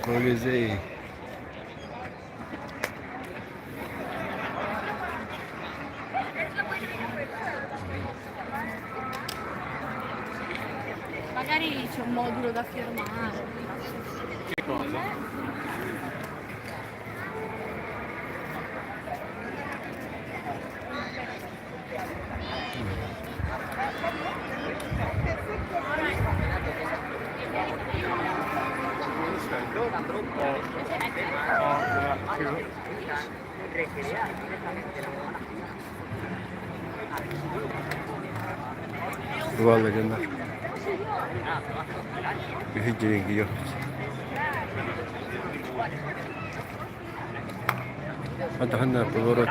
Колизей. Magari c'è un modulo da firmare. Che cosa? Буолла дьоннор. Үһү дьириҥ Антаханна поворот.